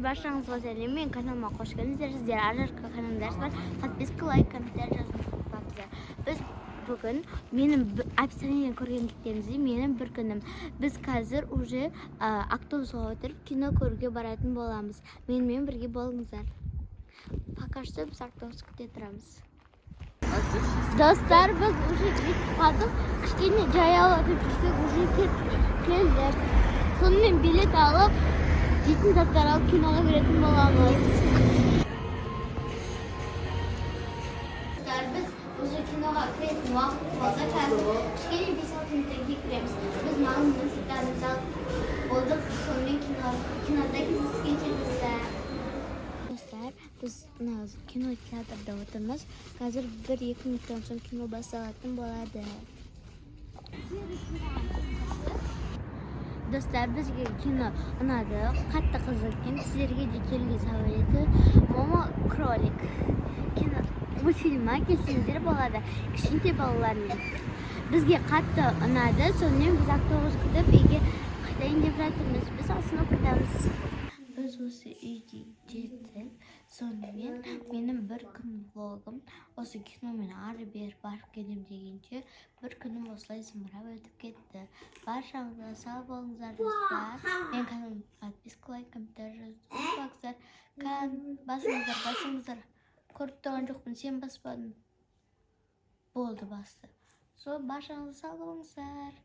Баршаңызға сәлем! Менің каналыма қош келдіңіздер! Сіздер Ажарка каналындасыздар. Подписка, лайк, комментарий жазуды ұмытпаңыздар. Біз бүгін менің описаниеден көргендіктеріңіздей, менің бір күнім. Біз қазір уже автобусқа отырып, кино көруге баратын боламыз. Менімен бірге болыңыздар. Пока что біз автобус күте тұрамыз. Достар, біз уже жетіп қалдық. Кішкене жаяулатып жүрсек, уже келдік. Сонымен билет алып, жейтін заттар алып, киноға кіретін боламыз. Достар, біз уже киноға кіретін уақыт болды. Қазір кішкене 5-6 минуттан кейін кіреміз. Біз маған заттарымызды алып болдық. Сонымен кинода кездескенше, достар. Достар, біз мына кинотеатрда отырмыз. Қазір 1-2 минуттан соң кино басталатын болады. Достар, бізге кино ұнады, қатты қызық екен. Сіздерге де келуге советую. «Момо кролик» кино мультфильмі, келсеңіздер болады кішкентай балалармен. Бізге қатты ұнады. Сонымен біз автобус күтіп, үйге қайтайын деп жатырмыз. Біз остановкадамыз. Біз осы үйге жеттік. Сонымен менің бір күн влогым осы киномен ары бері барып келем дегенше, бір күнім осылай зымырап өтіп кетті. Баршаңызға сау болыңыздар, достар! Менің каналыма подписка, лайк, комментарий жазуды ұмытпаңыздар. Басыңыздар, басыңыздар. Көріп тұрған жоқпын, сен баспадың. Болды, басты. Сол, баршаңызға сау болыңыздар!